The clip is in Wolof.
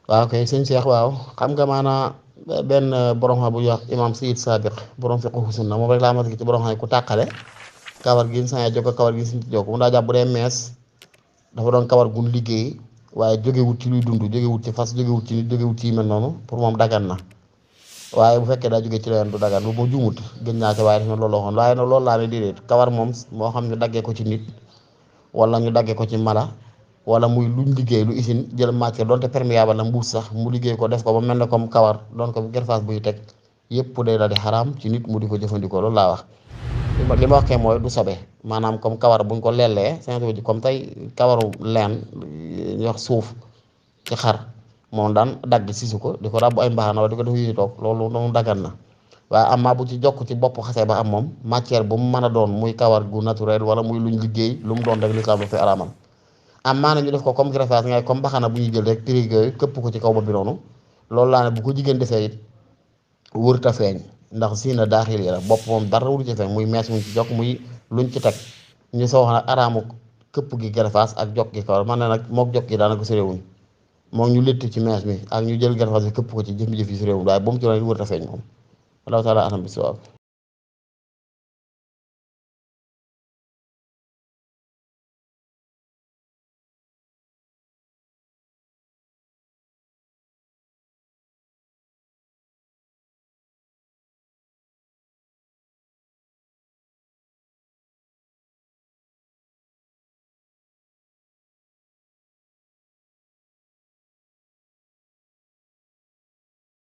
waaw kay sëñ Cheikh waaw xam nga maanaa benn borom xam bu ñuy wax imam Sayid Sabiq borom fiqhu sunna moom rek laa mas ci borom xam ku tàqale kawar gi sañ a jokk kawar gi suñ ci jokk mu daa jàpp bu dee mees dafa doon kawar gun liggéey waaye jógewut ci luy dund jógewut ci fas jógewut ci nit jógewut ci yu mel noonu pour moom dagan na waaye bu fekkee daa jógee ci leneen du dagan bu ma juumut gën naa ci waaye daf na loolu waxoon waaye nag loolu laa ne déedéet kawar moom moo xam ñu daggee ko ci nit wala ñu daggee ko ci mala wala muy luñ liggéey lu usine jël matière doonte perméable la mbuus sax mu liggéey ko def ko ba mel ne comme kawar doon ko gerfaas buy teg yëpp day la di xaraam ci nit mu di ko jëfandikoo loolu laa wax li ma waxee mooy du sobe maanaam comme kawar buñ ko lellee seen comme tey kawaru leen ñu wax suuf ci xar moom daan dagg sisu ko di ko ràbb ay mbaxana wala di ko def yu toog loolu noonu daggan na waaye amaa bu ci jokk ci bopp xasee ba am moom matière bu mu mën a doon muy kawar gu naturel wala muy luñ liggéey lu mu doon rek lislaam dafay araamal am maana ñu def ko comme greffage ngay comme mbaxana bu ñuy jël rek trig yooyu këpp ko ci kaw bopp bi noonu loolu laa ne bu ko jigéen defee it wërta feeñ ndax siina daaxil yi la bopp moom dara wuru ci feeñ muy mees muñ ci jokk muy luñ ci teg ñu soo wax nag araamu këpp gi greffage ak jokk gi kawar man ne nag mook jokk gi daanaka soriwuñ moom ñu létt ci mees mi ak ñu jël greffage bi këpp ko ci jëf-jëf yi soriwuñ waaye bu mu ci doon wërta feeñ moom wallahu taala alam bi sawaab